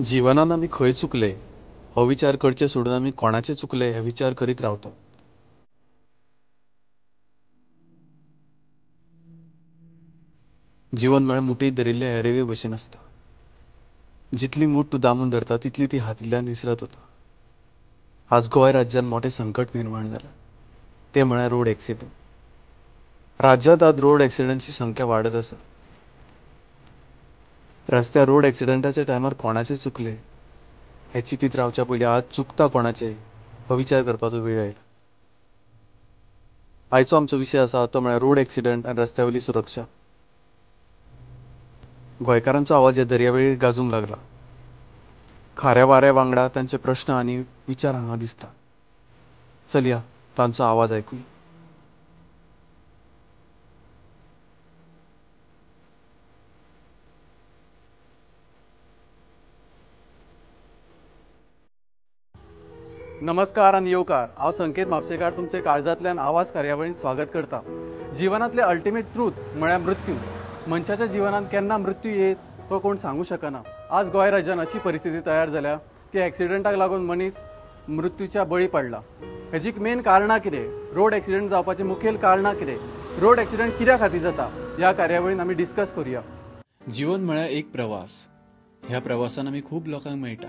जिवनान आमी खंय चुकले हो विचार करचे सोडून आमी कोणाचे चुकले हे विचार करीत रावतात. जीवन म्हळ्यार मुठींत धरिल्ले रेंवे भशेन आसता. जितली मूठ तूं दामून धरता तितली ती हातींतल्यान निसरत वता. आज गोंय राज्यांत मोठें संकट निर्माण जालां, तें म्हळ्यार रोड एक्सिडंट. राज्यांत आज रोड एक्सिडंटची संख्या वाडत आसा. रस्त्यार रोड एक्सिडंटाच्या टायमार कोणाचें चुकलें हें चिंतीत रावच्या पयलीं आज चुकता कोणाचें हो विचार करपाचो वेळ आयला. आयचो आमचो विशय आसा तो म्हळ्यार रोड एक्सिडंट आनी रस्त्या वयली सुरक्षा. गोंयकारांचो आवाज ह्या दर्यावेळेर गाजूंक लागला. खाऱ्या वाऱ्या वांगडा तांचे प्रश्न आनी विचार हांगा दिसता. चलया तांचो आवाज आयकुया. नमस्कार आनी येवकार. हांव संकेत म्हापशेकार तुमचे काळजांतल्यान आवाज कार्यावळीन स्वागत करता. जिवनांतले अल्टिमेट ट्रूथ म्हळ्यार मृत्यू. मनशाच्या जिवनांत केन्ना मृत्यू येत तो कोण सांगू शकना. आज गोंय राज्यांत अशी परिस्थिती तयार जाल्या की एक्सिडंटाक लागून मनीस मृत्यूच्या बळी पडला. हेजी मेन कारणां कितें, रोड एक्सिडंट जावपाची मुखेल कारणां कितें, रोड एक्सिडंट कित्या खातीर जाता, ह्या कार्यावळीन आमी डिस्कस करुया. जीवन म्हळ्यार एक प्रवास. ह्या प्रवासान आमी खूब लोकांक मेळटा.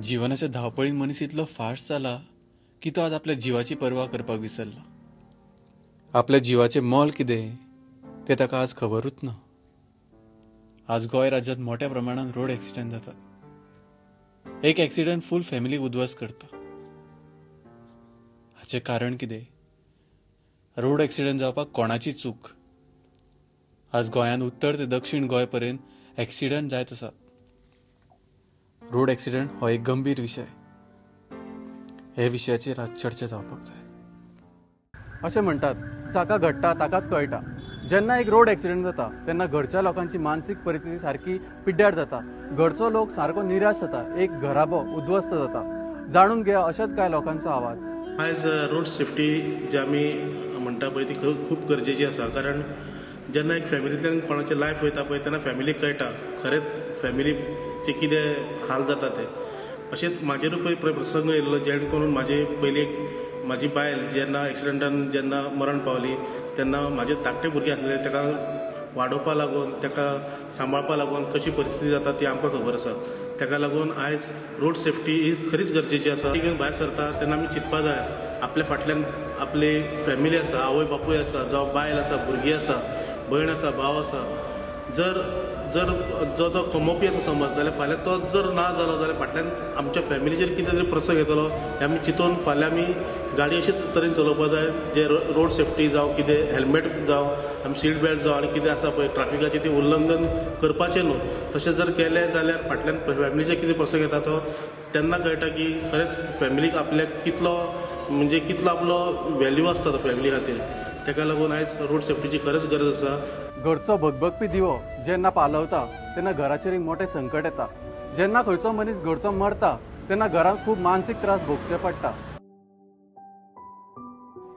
जिवनाच्या धांवपळीन मनीस इतलो फास्ट जाला की तो आज आपल्या जिवाची पर्वा करपाक विसरला. आपल्या जिवाचें मोल कितें तें ताका आज खबरूच ना. आज गोंय राज्यांत मोठ्या प्रमाणात रोड एक्सिडंट जातात. एक एक्सिडंट फूल फॅमिलीक उद्ध्वस्त करता. हाचें कारण कितें? रोड एक्सिडंट जावपाक कोणाची चूक? आज गोंयांत उत्तर ते दक्षिण गोंय पर्यंत एक्सिडंट जायत आसात. रोड एक्सिडंट हो एक गंभीर विशय. हे विशयाचेर आज चर्चा जावपाक जाय. अशें म्हणटात, जाका घडटा ताकाच कळटा. जेन्ना एक रोड एक्सिडंट जाता तेन्ना घरच्या लोकांची मानसीक परिस्थिती सारकी पिड्ड्यार जाता. घरचो लोक सारको निराश जाता. एक घराबो उद्ध्वस्त जाता. जाणून घेया अशेंच कांय लोकांचो आवाज. आयज रोड सेफ्टी जी आमी म्हणटा पळय ती खूब गरजेची आसा. कारण जेन्ना एक फॅमिलींतल्यान कोणाचें लायफ वयता पळय तेन्ना फॅमिलीक कळटा खरेंच फॅमिलीचे कितें हाल जाता ते. अशेंच म्हाजेरूय पळय प्रसंग येयल्लो जेणे करून म्हाजे पयलीं एक म्हाजी बायल जेन्ना एक्सिडंटान जेन्ना मरण पावली तेन्ना म्हाजे धाकटे भुरगे आसले ताका वाडोवपा लागून ताका सांबाळपा लागून कशी परिस्थिती जाता ती आमकां खबर आसा. ताका लागून आयज रोड सेफ्टी ही खरीच गरजेची आसा. घेवन भायर सरता तेन्ना आमी चिंतपा जाय आपल्या फाटल्यान आपली फॅमिली आसा, आवय बापूय आसा, जावं बायल आसा, भुरगीं आसा, भयण आसा, भाव आसा. जर जर जो तो कमोवपी आसा समज जाल्यार फाल्यां तो जर ना जालो जाल्यार फाटल्यान आमच्या फॅमिलीचेर कितें तरी प्रसंग येतलो हें आमी चिंतून फाल्यां आमी गाडी अशीच तरेन चलोवपा जाय जे रोड सेफ्टी जावं कितें हेल्मेट जावं आमी सीट बेल्ट जावं आनी कितें आसा पळय ट्राफिकाचें तें उल्लंघन करपाचें न्हू. तशें जर केलें जाल्यार फाटल्यान फॅमिलीचेर कितें प्रसंग येता तो तेन्ना कळटा की खरेंच फॅमिलीक आपल्याक कितलो म्हणजे कितलो आपलो व्हॅल्यू आसता तो फॅमिली खातीर. ताका लागून आयज रोड सेफ्टीची खरेंच गरज आसा. घरचो भगभगपी दिवो जेन्ना पालवता तेन्ना घराचेर एक मोठें संकट येता. जेन्ना खंयचो मनीस घरचो मरता तेन्ना घरांत खूब मानसीक त्रास भोगचे पडटा.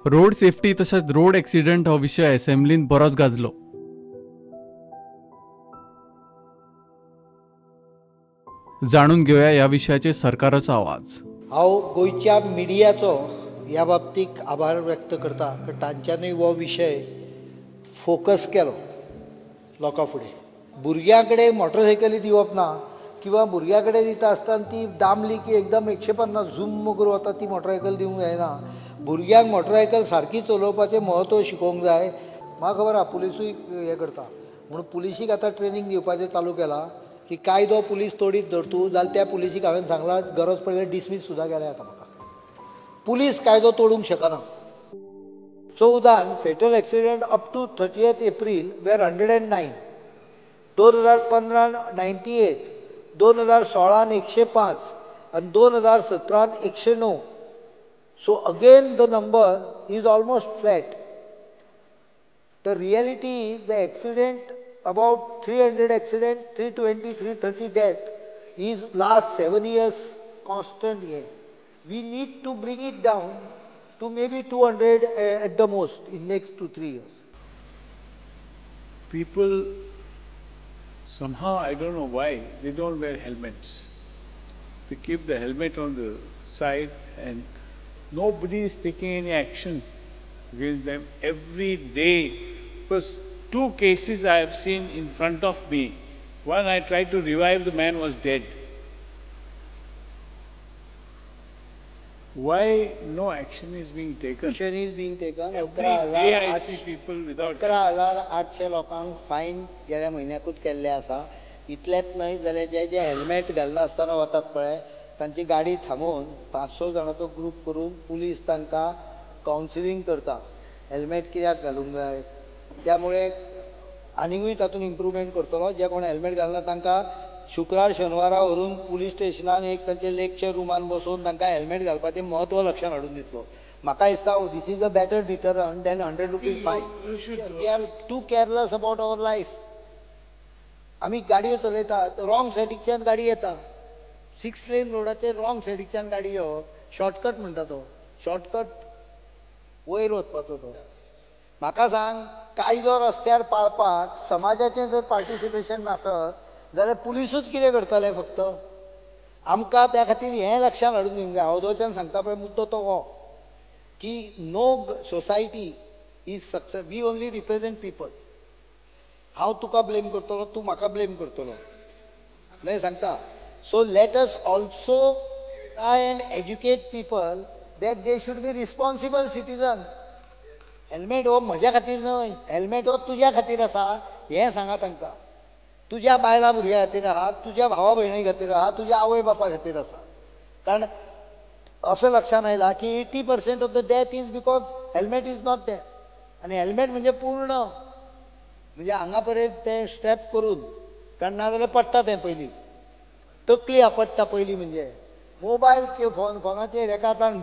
रोड सेफ्टी तशेंच रोड एक्सिडंट हो विशय असेंब्लीन बरोच गाजलो. जाणून घेवया ह्या विशयाचेर सरकाराचो आवाज. हांव गोंयच्या मिडियाचो ह्या बाबतीक आभार व्यक्त करता, कारण तांच्यांनी हो विशय फोकस केलो लोकां फुडें. भुरग्यां कडेन मोटरसायकली दिवप ना किंवा भुरग्यां कडेन दिता आसतना ती दामली की एकदम 150 झूम करून वता ती मोटरसायकल दिवंक जायना. भुरग्यांक मोटरसायकल सारकी चलोवपाचें म्हत्व शिकोवंक जाय. म्हाका खबर आसा पुलिसूय हें करता म्हणून पुलिशीक आतां ट्रेनींग दिवपाचें चालू केलां की कायदो पुलीस तोडीत धरतू जाल्यार त्या पुलिसीक हांवें सांगलां गरज पडल्यार डिसमीस सुद्दां केल्या आतां म्हाका. पुलीस कायदो तोडूंक शकना. 14 fatal accident up to 30 April were 109, 2015 98, 2016 105 आनी 2017 109. So again the number is almost flat. The reality is the accident about 300 accident, 320, 330 death is last 7 years constant here. We need to bring it down to maybe 200 at the most in next 2-3 years. People somehow, I don't know why, they don't wear helmets. They keep the helmet on the side and nobody is taking any action against them every day. Because 2 cases I have seen in front of me. One, I tried to revive, the man was dead. Why no action is being taken? Action is being taken. Every day I see people without. 11,800 लोकांक fine गेल्या म्हयन्याकूच केल्ले आसा. इतलेंच न्हय जाल्यार जे जे helmet घालनासतना वतात पळय तांची गाडी थांबोवन 5-6 जाणांचो ग्रूप करून पुलीस तांकां कावन्सिलींग करता, हेल्मेट कित्याक घालूंक जाय. त्यामुळे आनीकूय तातूंत इम्प्रुवमेंट करतलो. जे कोण हेल्मेट घालना तांकां शुक्रार शेनवारा व्हरून पुलीस स्टेशनान एक तांचे लेक्चर रुमान बसोवन तांकां हेल्मेट घालपाचें म्हत्व लक्षांत हाडून दितलो. म्हाका दिसता this is a better deterrent than 100 rupees fine. We are too careless about our life. आमी गाडयो चलयतात, रॉंग सायडीकच्यान गाडी येता, 6 लेन रोडाचेर रॉंग सायडीकच्यान गाडी येवप, शॉर्टकट म्हणटा तो, शॉर्टकट वयर वचपाचो तो. म्हाका सांग, कायदो रस्त्यार पाळपाक समाजाचें जर पार्टिसिपेशन नासत जाल्यार पुलिसूच कितें करतले फक्त? आमकां त्या खातीर हें लक्षांत हाडून दिवंक जाय. हांव दोच्यान सांगता पळय मुद्दो तो हो की no society is success, we only represent people. हांव तुका ब्लेम करतलो, तूं म्हाका ब्लेम करतलो, न्हय सांगता. So let us also try and educate people that they should be responsible citizen. Helmet हो म्हज्या खातीर न्हय, हेल्मेट हो तुज्या खातीर आसा हें सांगा तांकां. तुज्या बायलां भुरग्यां खातीर आहा, तुज्या भावा भयणी खातीर आहा, तुज्या आवय बापा खातीर आसा. कारण अशें लक्षांत आयलां की 80% of the death is because helmet is not there. आनी हेल्मेट म्हणजे पूर्ण म्हणजे हांगा पर्यंत तें स्ट्रेप करून, कारण नाजाल्यार पडटा तें पयलीं, तकली आपडटा पयलीं. म्हणजे मोबायल फोन फोनाचेर एका हातान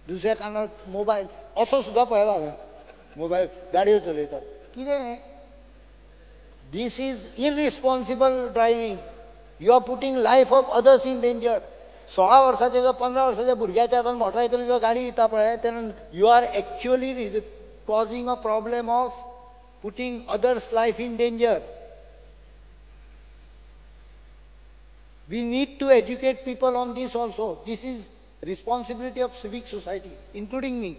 दुसऱ्या कानार मोबायल, असो सुद्दां पळयला हांवें मोबायल गाडयो चलयतात. कितें? This is irresponsible driving. You are putting life of others in danger. 16 वर्साच्या किंवा 15 वर्साच्या भुरग्याच्या हातान मोटरसायकल किंवा गाडी दिता पळय तेन्ना you are actually causing a problem of putting others life in danger. We need to educate people on this also. This is responsibility of civic society, including me.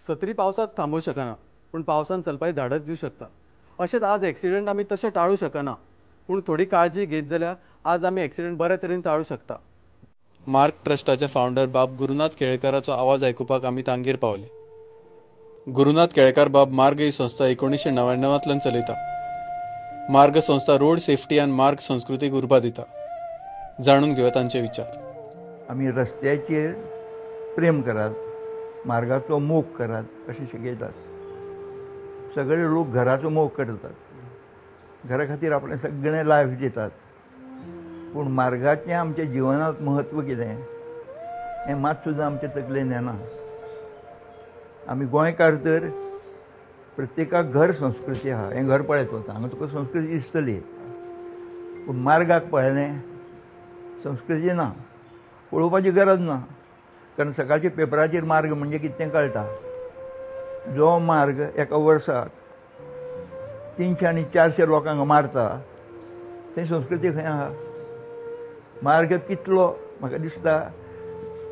सत्री पावसाक थांबोवं शकना, पूण पावसान चलपाची धाडस दिवं शकता. अशेंच आज एक्सिडंट आमी तशें टाळूं शकना, पूण थोडी काळजी घेत जाल्यार आज आमी एक्सिडंट बऱ्या तरेन टाळूं शकता. मार्ग ट्रस्टाचे फावंडर बाब गुरुनाथ केळेकाराचो आवाज आयकुपाक आमी तांगेर पावले. गुरुनाथ केळेकार बाब मार्ग ही संस्था 1999 चलयता. मार्ग संस्था रोड सेफ्टी आनी मार्ग संस्कृतीक उर्बा दिता. जाणून घेवया तांचे विचार. आमी रस्त्याचेर प्रेम करात, मार्गाचो मोग करात अशें शिकयतात. सगळे लोक घराचो मोग करतात, घरा खातीर आपलें सगळें लायफ दितात, पूण मार्गाचें आमच्या जिवनांत म्हत्व कितें हें मात सुद्दां आमच्या तकलेन येना. आमी गोंयकार तर प्रत्येकाक घर संस्कृती आहा, हें घर पळयत वता हांगा तुका संस्कृती दिसतली, पूण मार्गाक पळयलें संस्कृती ना, पळोवपाची गरज ना. कारण सकाळच्या पेपराचेर मार्ग म्हणजे कितें कळटा. जो मार्ग एका वर्साक 300 आनी 400 लोकांक मारता तें संस्कृती खंय आहा? मार्ग कितलो म्हाका दिसता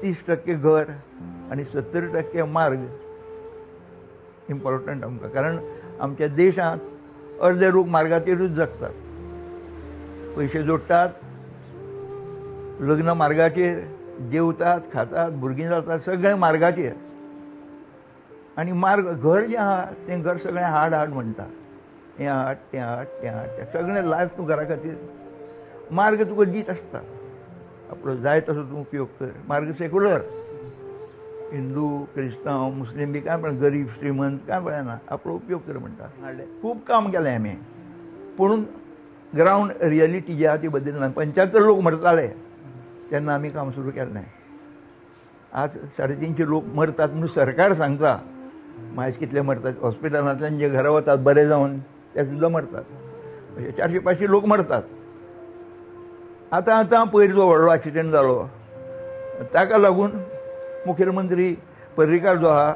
30% घर आनी 70% मार्ग इम्पॉर्टंट आमकां. कारण आमच्या देशांत अर्दे लोक मार्गाचेरूच जगतात, पयशे जोडटात, लग्न मार्गाचेर, जेवतात, खातात, भुरगीं जातात, सगळें मार्गाचेर. आनी मार्ग घर जें आहा तें घर सगळें हाड हाड म्हणटा, हें हाड तें हाड तें हाड तें, सगळें लायफ तूं घरा खातीर. मार्ग तुका दीत आसता, आपलो जाय तसो तूं उपयोग कर. मार्ग सेक्युलर, हिंदू क्रिस्तांव मुस्लीम बी कांय पळय, गरीब श्रीमंत कांय पळयना, आपलो उपयोग कर म्हणटा. हाडलें खूब काम केलें आमी, पूण ग्रावंड रियलिटी जी आहा ती बदलना. 75 लोक मरताले तेन्ना आमी काम सुरू केलें. आज 350 लोक मरतात म्हणून सरकार सांगता. मायज कितले मरतात हॉस्पिटलांतल्यान जे घरा वतात बरे जावन ते सुद्दां मरतात. अशे 400-500 लोक मरतात. आतां आतां पयर जो व्हडलो एक्सिडंट जालो ताका लागून मुखेलमंत्री पर्रीकार जो आहा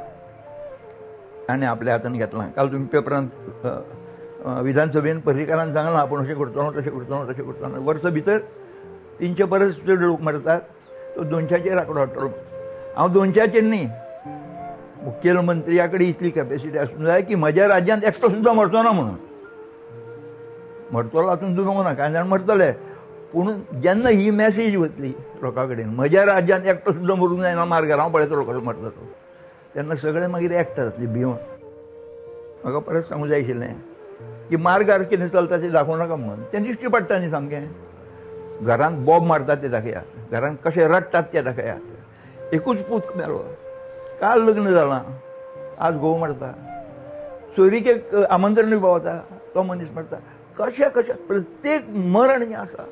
ताणें आपल्या हातान घेतला. काल तुमी पेपरांत विधानसभेन पर्रीकारान सांगलां आपूण अशें करतलो तशें करतलो तशें करतलो. वर्स भितर 300 परस चड लोक मरतात, तो 200चेर आंकडो हाडटलो. हांव 200चेर न्ही, मुखेलमंत्र्या कडेन इतली कॅपेसिटी आसूंक जाय की म्हज्या राज्यांत एकटो सुद्दां मरचो ना म्हणून. मरतलो हातूंत दुबाव ना, कांय जाण मरतले, पूण जेन्ना ही मॅसेज वतली लोकां कडेन म्हज्या राज्यांत एकटो सुद्दां मरूंक जायना मार्गार, हांव पळयतलो कसो मरता तो, तेन्ना सगळे मागीर एकठांय जातले भिवन. म्हाका परत सांगूंक जाय आशिल्लें की मार्गार कितें चलता तें दाखोवं नाका म्हणून. तें दिश्टी पडटा न्ही सामकें. घरांत बॉब मारतात ते दाखयात, घरांत कशें रडटात ते दाखयात. एकूच पूत मेलो, काल लग्न जालां, आज घोव मरता, सोयरीक एक आमंत्रणूय पावता, तो मनीस मरता. कशें कशें प्रत्येक मरण जें आसा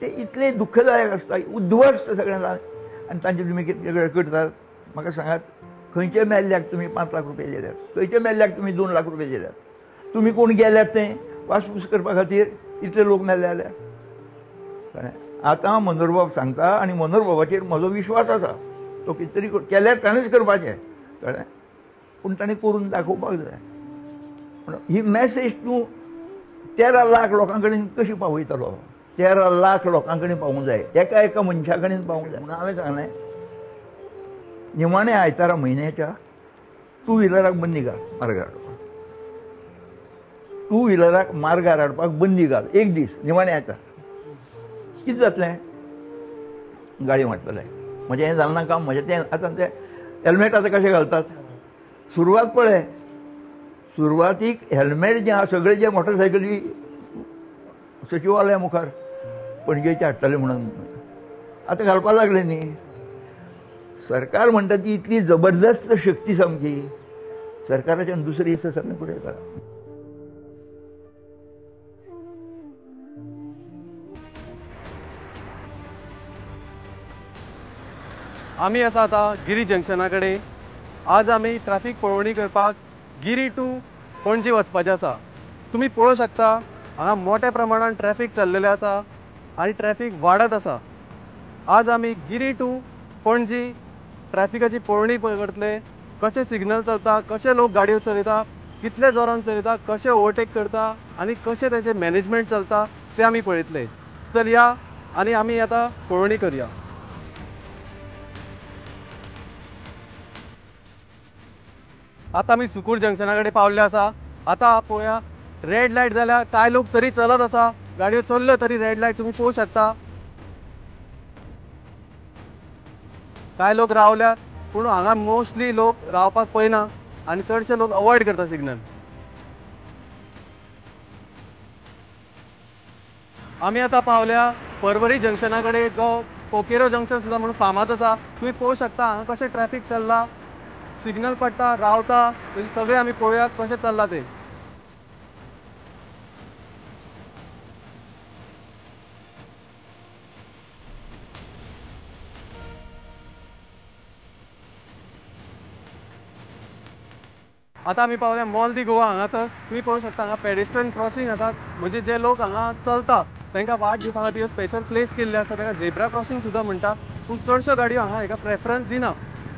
तें इतलें दुख्खदायक आसता, उद्ध्वस्त सगळें. आनी तांचे तुमी कितें करतात म्हाका सांगात, खंयच्या मेल्ल्याक तुमी 5 लाख रुपया दिल्यात, खंयच्या मेल्ल्याक तुमी 2 लाख रुपया दिल्यात? तुमी कोण गेल्यात तें वासपूस करपा खातीर? इतले लोक मेल्ले जाल्यार. कळ्ळें? आतां मनोहरबाब सांगता आनी मनोहरबाबाचेर म्हजो विश्वास आसा, तो कितें तरी केल्यार ताणेंच करपाचें. कळ्ळें? पूण ताणें करून दाखोवपाक जाय. पूण ही मॅसेज तूं 13 लाख लोकां कडेन कशी पावयतलो? 13 लाख लोकां कडेन पावूंक जाय, एका एका मनशा कडेन पावूंक जाय. म्हणून हांवें सांगलें, निमाणे आयतारा म्हयन्याच्या टू व्हिलराक बंदी घाल मार्गार हाडपाक, टू व्हिलराक मार्गार हाडपाक बंदी घाल एक दीस, निमाणे आयतार. कितें जातलें? गाडी मारतले. म्हजें हें जालें ना काम, म्हजें तें. आतां तें हेल्मेट आतां कशें घालतात? सुरवात पळय, सुरवातीक हेल्मेट जें आसा सगळे जे मोटरसायकली सचिवालया मुखार पणजेचे हाडटाले म्हणून आतां घालपाक लागले न्ही. सरकार म्हणटा ती इतली जबरदस्त शक्ती सामकी, सरकाराच्यान दुसरी दिसा सगळें फुडें करा. आमी आसा आतां गिरी जंक्शना कडेन. आज आमी ट्रॅफिक पळोवणी करपाक गिरी टू पणजी वचपाचें आसा. तुमी पळोवंक शकता हांगा मोठ्या प्रमाणान ट्रॅफिक चल्लेलें आसा आनी ट्रॅफिक वाडत आसा. आज आमी गिरी टू पणजी ट्रॅफिकाची पळोवणी करतले, कशें सिग्नल चलता, कशे लोक गाडयो चलयता, कितले जोरान चलयता, कशें ओवरटेक करता आनी कशें तेंचें मॅनेजमेंट चलता तें आमी पळयतले. चल या आनी आमी आतां पळोवणी करया. आतां आमी सुकूर जंक्शना कडेन पावल्ले आसा. आतां पळोवया रेड लायट जाल्यार कांय लोक तरी चलत आसा, गाडयो चल्ल्यो तरी रेड लायट तुमी पळोवंक शकता. कांय लोक रावल्या, पूण हांगा मोस्टली लोक रावपाक पळयना आनी चडशे लोक अवॉयड करता सिग्नल. आमी आतां पावल्या पर्वरी जंक्शना कडेन, जो कोकेरो जंक्शन सुद्दां म्हणून फामाद आसा. तुमी पळोवंक शकता हांगा कशें ट्रॅफिक चल्लां, सिग्नल पडटा, रावता, सगळें आमी पळोवया कशें चल्लां तें. आतां आमी पावल्या मॉल दी गोवा. हांगासर तुमी पळोवंक शकता हांगा पेडेस्ट्रियन क्रॉसिंग आसा, म्हणजे जे लोक हांगा चलता तांकां वाट दिवपा खातीर स्पेशल प्लेस केल्ली आसा, ताका झेब्रा क्रॉसिंग सुद्दां म्हणटा. पूण चडश्यो गाडयो हांगा हेका प्रेफरन्स दिना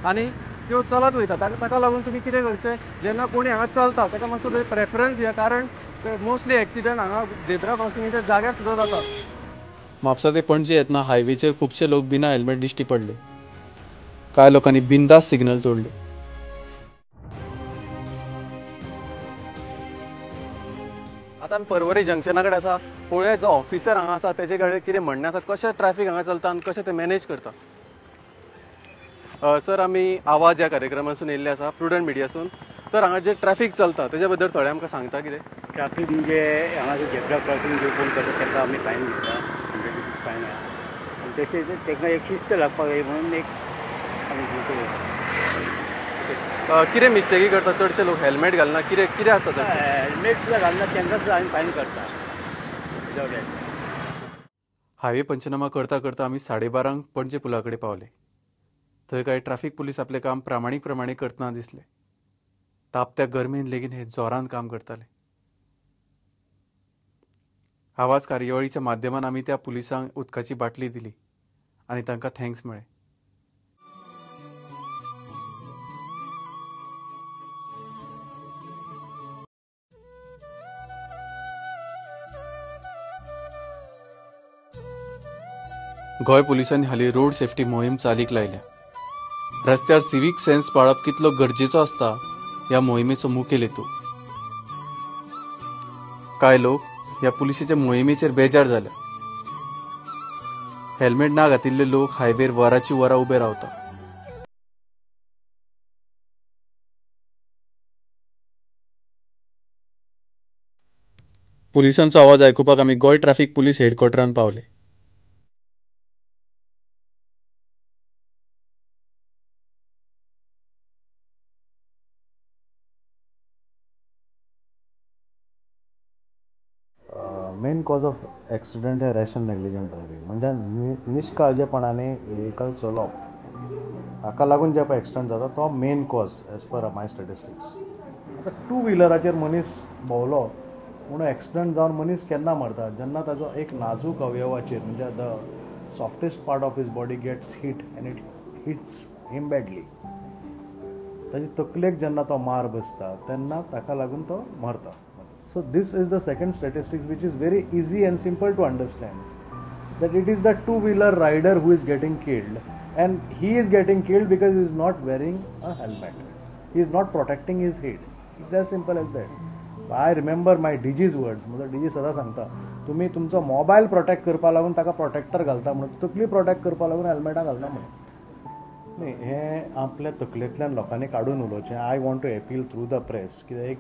आनी त्यो चलत वयता. ताका लागून तुमी कितें करचें, जेन्ना कोणी हांगा चलता ताका मातसो तरी प्रेफरन्स दिया, कारण मोस्टली एक्सिडंट हांगा झेब्रा क्रॉसिंगेच्या जाग्यार सुद्दां जाता. म्हापसा ते पणजे येतना हायवेचेर खुबशे लोक बिना हेल्मेट दिश्टी पडले. कांय लोकांनी बिंदास सिग्नल तोडले. आतां आमी पर्वरी जंक्शना कडेन आसा. पळोवया जो ऑफिसर हांगा आसा तेजे कडेन कितें म्हणणें आसा, कशें ट्रॅफिक हांगा चलता आनी कशें ते मॅनेज करता. सर, आमी आवाज ह्या कार्यक्रमासून येयल्ले आसा, प्रुडंट मिडियासून. तर हांगा जे ट्रॅफिक चलता तेज्या बद्दल थोडें आमकां सांगता कितें? ट्रॅफिक म्हणजे हांगा जो झेब्रा क्रॉसिंग जे कोण करता ताका आमी फायन दिता, 100 रुपीज फायन आसा. आनी तशेंच तांकां एक शिस्त लागपाक जाय म्हणून एक आमी कितें मिस्टेकी करता चडशे लोक? हेल्मेट घालना, कितें कितें आसता? हेल्मेट सुद्दां घालना तांकां सुद्दां आमी फायन करता. हायवे पंचनामा करता करता आमी 12:30 पणजे पुला कडेन पावले. थंय कांय ट्राफीक पुलीस आपलें काम प्रामाणीक प्रमाणे करतना दिसले. तापत्या गरमेन लेगीत हे जोरान काम करताले. आवाज कार्यावळीच्या माध्यमान आमी त्या पुलिसांक उदकाची बाटली दिली आनी तांकां thanks म्हळें. गोंय पुलिसांनी हालीं रोड सेफ्टी मोहीम चालीक लायल्या. रस्त्यार सिवीक सेन्स पाळप कितलो गरजेचो आसता ह्या मोहिमेचो मुखेल हेतू. कांय लोक ह्या पुलिसेच्या मोहिमेचेर बेजार जाल्या. हेल्मेट ना घातिल्ले लोक हायवेर वराची वरां उबे रावता. पुलिसांचो आवाज आयकुपाक आमी गोंय ट्रॅफिक पुलीस हेडक्वॉर्टरान पावले. मेन कॉज ऑफ एक्सिडंट हे रॅश एंड नेग्लिजंट ड्रायव्हिंग, म्हणजे निश्काळजेपणाने व्हेकल चलोवप, हाका लागून जे पळय एक्सिडंट जाता तो main cause as per my statistics. आतां टू व्हिलराचेर मनीस भोंवलो म्हणून एक्सिडंट जावन मनीस केन्ना मरता, जेन्ना ताजो एक नाजूक अवयवाचेर म्हणजे the softest part of his body gets hit and it hits him badly, ताजे तकलेक जेन्ना तो मार बसता तेन्ना ताका लागून तो मरता. So this is the second statistics which is very easy and simple to understand, that it is the two-wheeler rider who is getting killed, and he is getting killed because he is not wearing a helmet. He is not protecting his head. It's as simple as that. I remember my DG's words. म्हजो DG सदां सांगता, तुमी तुमचो mobile protect करपा लागून ताका protector घालता म्हणून, तकली प्रोटेक्ट करपा लागून हेल्मेटां घालना म्हणून. न्ही, हें आपल्या तकलेंतल्यान लोकांनी काडून उलोवचें. I want to appeal through the press कित्याक एक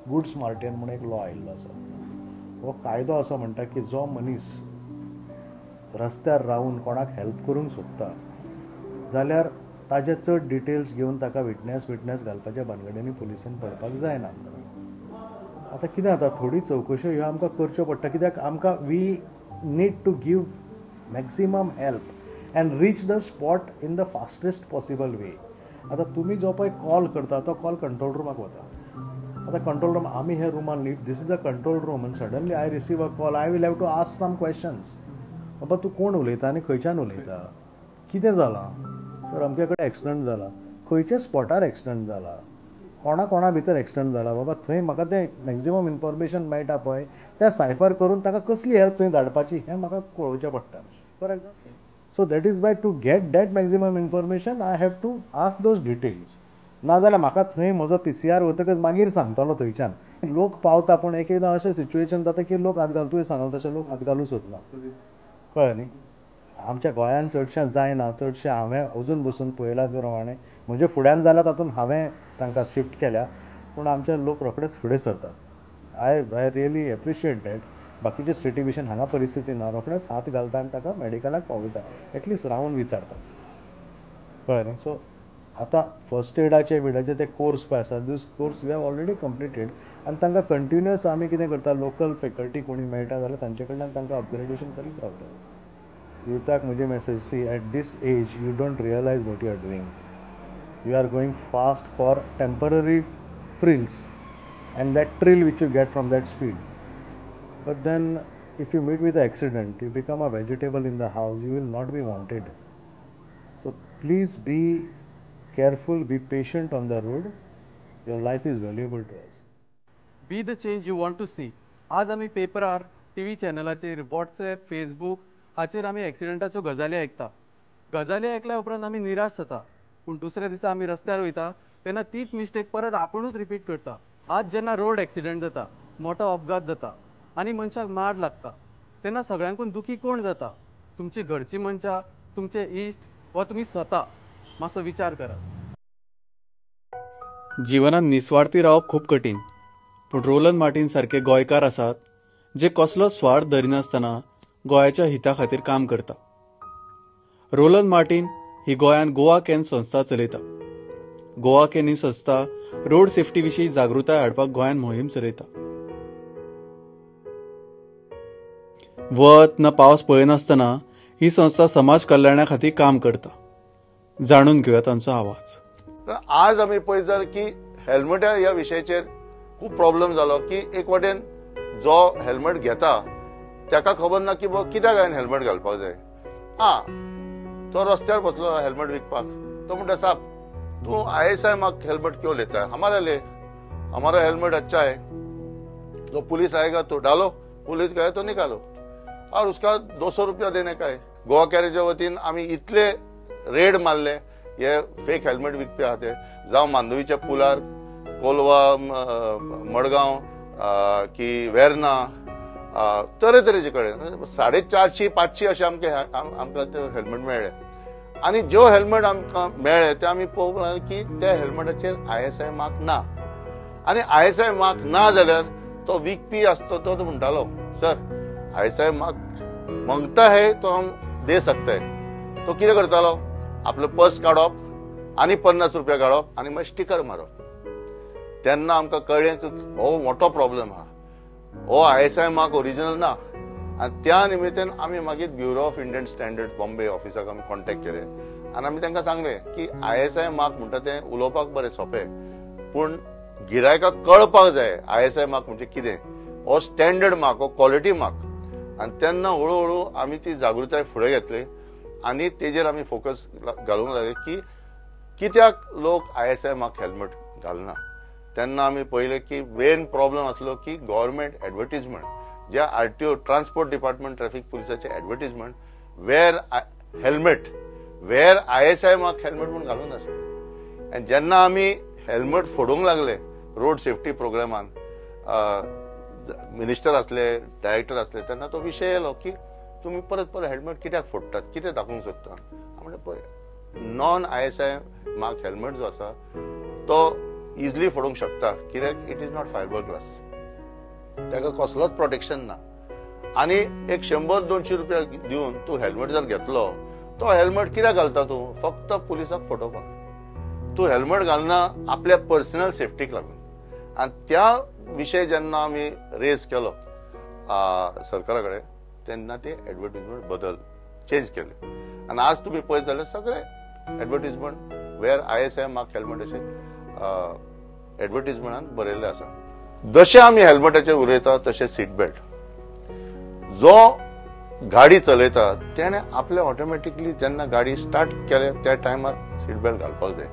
गुड स्मार्टियन म्हणून एक लॉ आयिल्लो आसा. हो कायदो असो म्हणटा की जो मनीस रस्त्यार रावून कोणाक हेल्प करूंक सोदता जाल्यार ताजे चड डिटेल्स घेवन ताका विटनेस घालपाच्या भानगडींनी पुलिसेन पडपाक जायना. आतां कितें जाता, थोडी चवकश्यो ह्यो आमकां करच्यो पडटा कित्याक आमकां we need to give maximum help and reach the spot in the fastest possible way. आतां तुमी जो पळय कॉल करता तो कॉल कंट्रोल रुमाक वता. आतां कंट्रोल रूम आमी ह्या रुमान if this is a control room and suddenly I receive a call, I will have to ask some questions. बाबा तूं कोण उलयता आनी खंयच्यान उलयता, कितें जालां, तर अमके कडेन एक्सिडंट जाला, खंयच्या स्पॉटार एक्सिडंट जाला, कोणा कोणा भितर एक्सिडंट जाला, बाबा थंय म्हाका तें मॅक्झिमम इन्फॉर्मेशन मेळटा पळय तें सायफर करून ताका कसली हेल्प थंय धाडपाची हें म्हाका कळोवचें पडटा. For example, so that is why to get that maximum information I have to ask those details. नाजाल्यार म्हाका थंय म्हजो PCR वतकच मागीर सांगतलो थंयच्यान लोक पावता, पूण एक एकदां अशें सिच्युएशन जाता की लोक हात घाल, तुवें सांगलें तशें लोक हात घालूंक सोदना, कळ्ळें न्ही. आमच्या गोंयांत चडशें जायना, चडशें हांवें अजून बसून पळयलां प्रमाणें म्हजे फुड्यान जाल्यार तातूंत हांवें तांकां शिफ्ट केल्या, पूण आमचे लोक रोखडेच फुडें सरतात. I really appreciate that. बाकीचे स्टेटी भशेन हांगा परिस्थिती ना, रोखडेच हात घालता आनी ताका मेडिकलाक पावयता, एटलिस्ट रावन विचारता, कळ्ळें न्ही. सो आतां फर्स्ट एडाचे बिडाचे ते कोर्स पळय आसा, those course we have already completed आनी तांकां कंटिन्युअस आमी कितें करता, लोकल फेकल्टी कोणी मेळटा जाल्यार तांचे कडल्यान तांकां अपग्रेडेशन करीत रावता. युथाक म्हजी message, see at this age you don't realise what you are doing, you are going fast for temporary frills and that thrill which you get from that speed. But then if you meet with an accident, you become a vegetable in the house, you will not be wanted. So please be careful, be patient on the road. Your life is valuable to us. Be the change you want to see. आज आमी पेपरार, TV चॅनलाचेर, WhatsApp, Facebook हाचेर आमी एक्सिडंटाच्यो गजाली आयकता. गजाली आयकल्या उपरांत आमी निराश जाता, पूण दुसऱ्या दिसा आमी रस्त्यार वयता तेन्ना तीच मिस्टेक परत आपुणूच रिपीट करता. आज जेन्ना रोड एक्सिडंट जाता, मोठो अपघात जाता आनी मनशाक मार लागता तेन्ना सगळ्यांकून दुखी कोण जाता? तुमची घरची मनशां, तुमचे इश्ट वा तुमी स्वता. मातसो विचार करा. जिवनात निस्वार्थी रावप खूब कठीण, पूण रोलन मार्टीन सारके गोंयकार आसात जे कसलो स्वार्थ धरिनासतना गोंयाच्या हिता खातीर काम करता. रोलन मार्टीन ही गोंयांत गोवा can संस्था चलयता. गोवा can he संस्था रोड सेफ्टी विशीं जागृताय हाडपाक गोंयांत मोहीम चलयता. वत ना पावस पळयनासतना ही संस्था समाज कल्याणा खातीर काम करता. जाणून घेवया तांचो आवाज. आज आमी पळयत जाल्यार की हेल्मेटा ह्या विशयाचेर खूब प्रॉब्लम जालो की एक वाटेन जो हेल्मेट घेता ताका खबर ना की बाबा कित्याक हांवें हेल्मेट घालपाक जाय. आं, तो रस्त्यार बसलो हेल्मेट विकपाक, तो म्हणटा साहब तू ISI मार्क हेल्मेट क्यों लेता है, हमारा ले, हमारा हेल्मेट अच्छा है, तो पुलिस आएगा तो डालो, पुलिस गए तो निकालो, और उसका 200 रुपया देने का है. गोवा कॅरेच्या वतीन आमी इतले रेड मारले हे फेक हेल्मेट विकपी आहा ते, जावं मांडवीच्या पुलार, कोलवा, मडगांव की वेर्ना, तरेतरेचे कडेन 450 500 अशें आमकां ते हेल्मेट मेळ्ळे. आनी ज्यो हेल्मेट आमकां मेळ्ळे ते आमी पळोवंक लागले की त्या हेल्मेटाचेर ISI mark ना. आनी ISI mark ना जाल्यार तो विकपी आसतो तो म्हणटालो, सर ISI mark मांगता है तो हम दे सकते है. तो कितें करतालो, आपलो पर्स काडप आनी 50 रुपया काडप आनी मागीर स्टिकर मारप. तेन्ना आमकां कळ्ळें की हो मोठो प्रॉब्लम आहा, हो ISI mark original ना. आनी त्या निमित्तान आमी मागीर Bureau of Indian Standard Bombay ऑफिसाक आमी कॉन्टेक्ट केले आनी आमी तांकां सांगलें की ISI mark म्हणटा तें उलोवपाक बरें सोंपें, पूण गिरायकाक कळपाक जाय ISI mark म्हणजे कितें, हो स्टँडर्ड मार्क, हो क्वॉलिटी मार्क. आनी तेन्ना हळू हळू आमी ती जागृताय फुडें घेतली आनी तेजेर आमी फोकस घालूंक लागले की कित्याक लोक ISI mark helmet घालना. तेन्ना आमी पळयलें की मेन प्रॉब्लम आसलो की गव्हर्मेंट एडवर्टीजमेंट, ज्या RTO transport department traffic पुलिसाचे advertisement wear helmet, wear ISI mark helmet म्हूण घालून नासलें. आनी जेन्ना आमी हेल्मेट फोडूंक लागले रोड सेफ्टी प्रोग्रामान, मिनिस्टर आसले, डायरेक्टर आसले, तेन्ना तो विशय येयलो की तुमी परत परत हेल्मेट कित्याक फोडटात, कितें दाखोवंक सोदता. म्हणलें पळय, नॉन ISI mark helmet जो आसा तो इजिली फोडूंक शकता, कित्याक it is not fibre glass, ताका कसलोच प्रोटेक्शन ना. आनी एक 100-200 रुपया दिवन तूं हेल्मेट जर घेतलो, तो हेल्मेट कित्याक घालता तूं, फक्त पुलिसाक फटोवपाक. तूं हेल्मेट घालना आपल्या पर्सनल सेफ्टीक लागून. आनी त्या विशय जेन्ना आमी रेज केलो सरकारा कडेन, तेन्ना ते एडवर्टीजमेंट बदल चेंज केले. आनी आज तुमी पळयत जाल्यार सगळे advertisement wear ISI mark helmet अशें एडवर्टीजमेंटान बरयल्लें आसा. जशें आमी हेल्मेटाचेर उलयता तशें सीट बेल्ट, जो गाडी चलयता तेणें आपले ऑटोमॅटिकली जेन्ना गाडी स्टार्ट केले त्या टायमार सीट बेल्ट घालपाक जाय.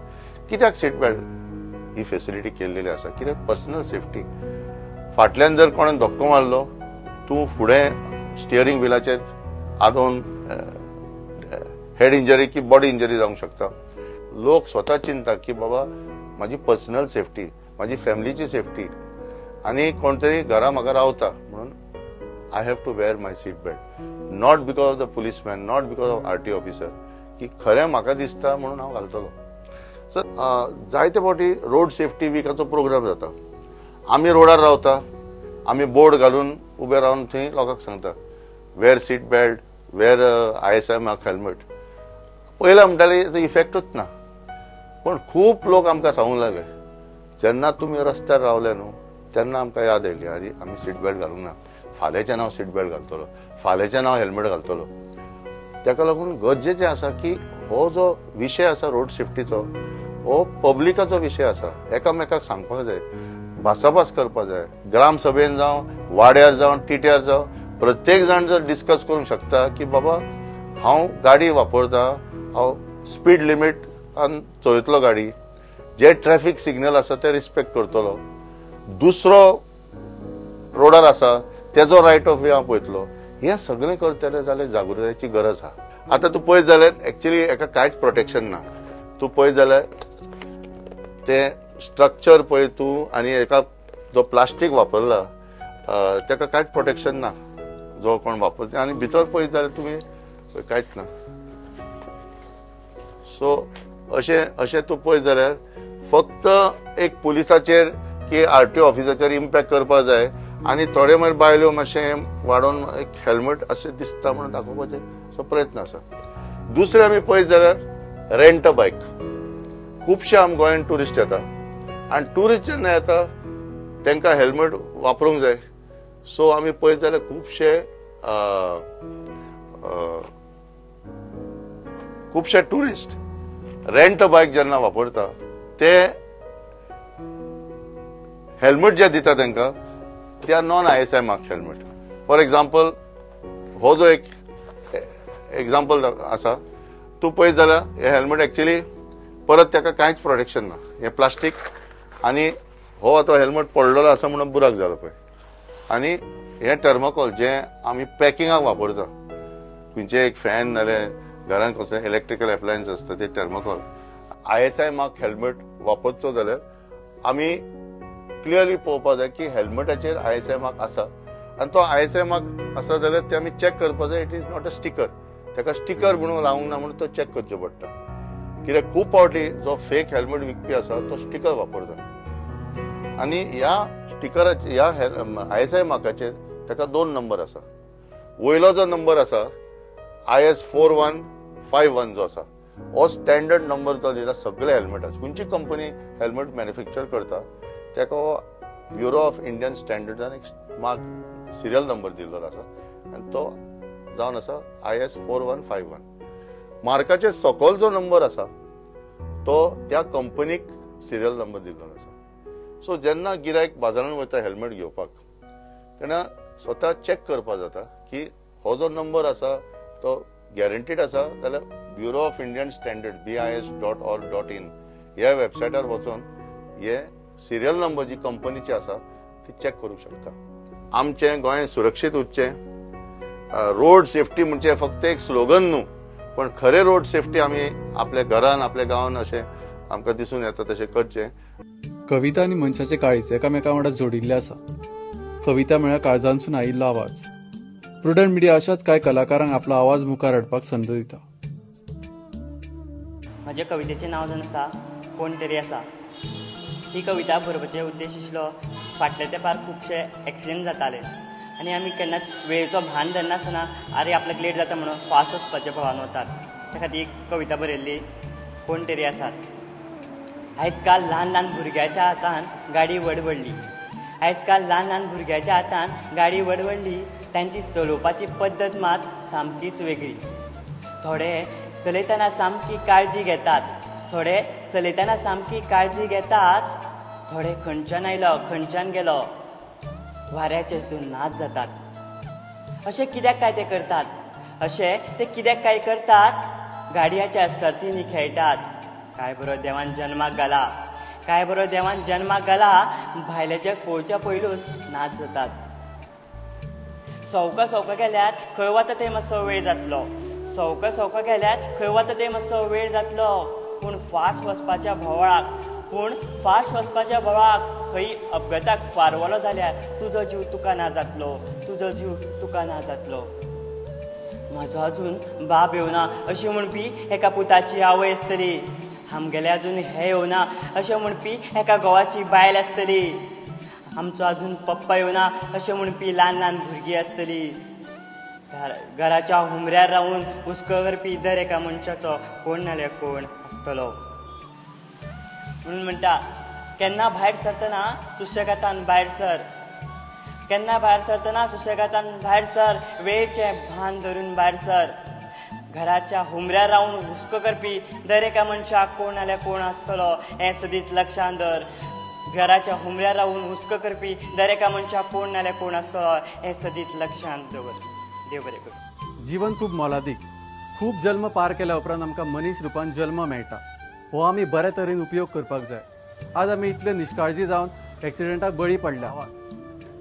कित्याक सीट बेल्ट ही फेसिलिटी केल्लेली आसा, कित्याक पर्सनल सेफ्टी. फाटल्यान जर कोणें धपको मारलो, तूं फुडें स्टियरींग व्हिलाचेर आदोवन हेड इंजरी की बॉडी इंजरी जावंक शकता. लोक स्वता चिंता की बाबा म्हाजी पर्सनल सेफ्टी, म्हाजी फॅमिलीची सेफ्टी, आनी कोण तरी घरा म्हाका रावता म्हणून I have to wear my seat belt, not because of the policeman, not because of RTO officer, की खरें म्हाका दिसता म्हणून हांव घालतलो. सर जायते फावटी रोड सेफ्टी विकाचो प्रोग्राम जाता, आमी रोडार रावता, आमी बोर्ड घालून उबे रावन थंय लोकांक सांगता wear seat belt, wear ISI mark helmet. पयलें म्हणटाले हेचो इफेक्टूच ना, पूण खूब लोक आमकां सांगूंक लागले जेन्ना तुमी रस्त्यार रावले न्हू तेन्ना आमकां याद आयली, आरे आमी सीट बेल्ट घालूंक ना, फाल्यांच्यान हांव सीट बेल्ट घालतलो, फाल्यांच्यान हांव हेल्मेट घालतलो. ताका लागून गरजेचें आसा की हो जो विशय आसा रोड सेफ्टीचो, हो पब्लिकाचो विशय आसा, एकामेकाक सांगपाक जाय, भासाभास करपाक जाय. ग्राम सभेन जावं, वाड्यार जावं, टिट्यार जावं, प्रत्येक जाण जर डिस्कस करूंक शकता की बाबा हांव गाडी वापरता, हांव स्पीड लिमीट चलयतलो गाडी, जे ट्रॅफिक सिग्नल आसा ते रिस्पेक्ट करतलो, दुसरो रोडार आसा तेजो रायट ऑफ वे हांव पळयतलो. हें सगळें करतले जाल्यार जागृतायेची गरज आसा. आतां तूं पळयत जाल्यार एक्चुली हेका कांयच प्रोटेक्शन ना. तूं पळयत जाल्यार तें स्ट्रक्चर पळय तूं, आनी हेका जो प्लास्टीक वापरला तेका कांयच प्रोटेक्शन ना, जो कोण वापरता. आनी भितर पळयत जाल्यार तुमी कांयच ना. सो अशें अशें तूं पळयत जाल्यार फक्त एक पुलिसाचेर की RTO ऑफिसाचेर इम्पॅक्ट करपाक जाय, आनी थोडे मागीर बायल्यो मातशें वाडोवन एक हेल्मेट अशें दिसता म्हणून दाखोवपाचें असो प्रयत्न आसा. दुसरें आमी पळयत जाल्यार रेंट अ बायक, खुबशे आम गोंयांत ट्युरिस्ट येता आनी ट्युरिस्ट जेन्ना येता तांकां हेल्मेट वापरूंक जाय. सो आमी पळयत जाल्यार खुबशे खुबशे ट्युरिस्ट रेंट अ बायक जेन्ना वापरता ते हेल्मेट जे दिता तांकां त्या non ISI mark helmet. For example हो जो एक एग्जाम्पल आसा, तूं पळयत जाल्यार हे हेल्मेट एक्चुली परत ताका कांयच प्रोटेक्शन ना, हें प्लास्टीक, आनी हो आतां हेल्मेट पडलेलो आसा म्हणून बुराक जालो पळय. आनी हें थर्माकोल जें आमी पॅकिंगाक वापरता, खंयचें एक फॅन नाल्यार घरान कसलें इलेक्ट्रिकल एप्लायन्स आसता ते thermocol. ISI mark helmet वापरचो जाल्यार आमी क्लियरली पळोवपाक जाय की हेल्मेटाचेर ISI mark आसा आनी तो ISI mark आसा जाल्यार ते आमी चॅक करपाक जाय. It is not a sticker, ताका स्टिकर म्हणून लावंक ना म्हणून तो चॅक करचो पडटा. कित्याक खूब फावटी जो फेक हेल्मेट विकपी आसा तो स्टिकर वापरता आनी ह्या स्टिकराचेर ह्या ISI मार्काचेर ताका 2 नंबर आसा. वयलो जो नंबर आसा IS 4151 जो आसा हो स्टँडर्ड नंबर जो दिला सगळे हेल्मेटाक. खंयची कंपनी हेल्मेट मॅन्युफॅक्चर करता ताका हो ब्युरो ऑफ इंडियन स्टँडर्डान एक मार्क सिरियल नंबर दिल्लो आसा आनी तो जावन आसा IS 4151. मार्काचे सकयल जो नंबर आसा तो त्या कंपनीक सिरियल नंबर दिल्लो आसा. सो जेन्ना गिरायक बाजारान वता हेल्मेट घेवपाक तेन्ना स्वता चॅक करपाक जाता की हो जो नंबर आसा तो गॅरंटीड आसा जाल्यार bureau of Indian standard BIS.org.in ह्या वेबसायटार वचून हे सिरियल नंबर जी कंपनीची आसा ती चॅक करूंक शकता. आमचें गोंय सुरक्षीत उरचें, रोड सेफ्टी म्हणजे फक्त एक स्लोगन न्हू, पण खरें रोड सेफ्टी आमी आपल्या घरान आपल्या गांवान अशें आमकां दिसून येता तशें करचें. कविता आनी मनशाचें काळीज एकामेका वांगडा जोडिल्लें आसा. कविता म्हळ्यार काळजांतसून आयिल्लो आवाज. प्रुडंट मिडिया अशाच कांय कलाकारांक आपलो आवाज मुखार हाडपाक संद दिता. म्हज्या कवितेचें नांव जावन आसा कोण तरी आसा. ही कविता बरोवपाचो उद्देश आशिल्लो फाटल्या तेंपार खुबशे एक्सिडंट जाताले आनी आमी केन्नाच वेळेचो भान धरनासतना आरे आपल्याक लेट जाता म्हणून फास्ट वचपाच्या भावान वतात. त्या खातीर एक कविता बरयल्ली कोण तरी आसात. आयज काल ल्हान ल्हान भुरग्याच्या हातान गाडी वडवडली, आयज काल ल्हान ल्हान भुरग्याच्या हातान गाडी वडवडली, तांची चलोवपाची पद्दत मात सामकीच वेगळी. थोडे चलयतना सामकी काळजी घेतात, थोडे चलयतना सामकी काळजी घेतात, थोडे खंयच्यान आयलो खंयच्यान गेलो वाऱ्याचे हितून नाच जातात. अशें कित्याक काय ते करतात, अशें ते कित्याक काय करतात, गाडयांच्या सर्तींनी खेळटात. काय बरो देवान जन्माक घाला, काय बरो देवान जन्माक घाला, भायल्याच्या पळोवच्या पयलूच नाच जातात. सवका सवका गेल्यार खंय वता ते मातसो वेळ जातलो, सवका सवका गेल्यार खंय वता ते मातसो वेळ जातलो, पूण फास्ट वचपाच्या भोवळाक, पूण फास्ट वचपाच्या भोवळाक खंय अपघाताक फारवलो जाल्यार तुजो जीव तुका ना जातलो, तुजो जीव तुका ना जातलो. म्हजो अजून बाब येवना अशी म्हणपी एका पुताची आवय आसतली, आमगेले अजून हें येवना अशें म्हणपी एका घोवाची बायल आसतली, आमचो अजून पप्पा येवना अशें म्हणपी ल्हान ल्हान भुरगीं आसतली. घराच्या हुमऱ्यार रावून हुस्को करपी दर एका मनशाचो कोण नाल्यार कोण आसतलो. म्हणून म्हणटा केन्ना भायर सरतना सुशेगातान भायर सर, केन्ना भायर सरतना सुशेगातान भायर सर, वेळेचें भान धरून भायर सर. घराच्या हुमऱ्यार रावून हुस्को करपी दर एका मनशाक कोण नाल्यार कोण आसतलो हें सदींच लक्षांत धर. घराच्या हुमऱ्यार रावून हुस्को करपी दर एका मनशाक कोण नाल्यार कोण आसतलो हें सदींच लक्षांत दवर. देव बरें करूं. जीवन खूब मोलादीक. खूब जल्म पार केल्या उपरांत आमकां मनीस रुपान जल्म मेळटा. हो आमी बरे तरेन उपयोग करपाक जाय. आज आमी इतले निश्काळजी जावन एक्सिडेंटाक बळी पडल्या.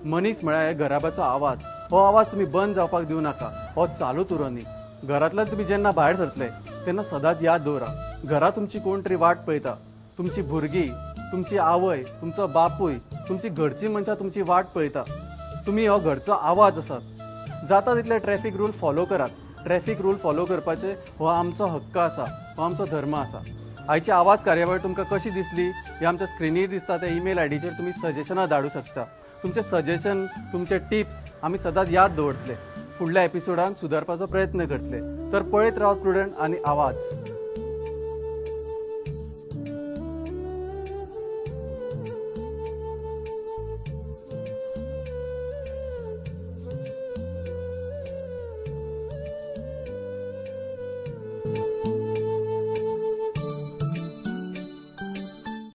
मनीस म्हळ्यार घराब्याचो आवाज. हो आवाज तुमी बंद जावपाक दिवं नाका, हो चालूच उरोनी. घरांतल्यान तुमी जेन्ना भायर सरतले तेन्ना सदांच याद दवरा, घरा तुमची कोण तरी वाट पळयता. तुमची भुरगीं, तुमची आवय, तुमचो बापूय, तुमची घरची मनशां तुमची वाट पळयता. तुमी हो घरचो आवाज आसात. जाता तितले ट्रॅफिक रूल फॉलो करात. ट्रॅफिक रूल फॉलो करपाचे हो आमचो हक्क आसा, हो आमचो धर्म आसा. आयची आवाज कार्यावळ तुमकां कशी दिसली हे आमच्या स्क्रिनीर दिसता त्या ईमेल आयडीचेर तुमी सजेशनां धाडूं शकता. तुमचे सजेशन, तुमचे टिप्स आमी सदांच याद दवरतले. फुडल्या एपिसोडान सुदारपाचो प्रयत्न करतले. तर पळयत रावत प्रुडंट आनी आवाज.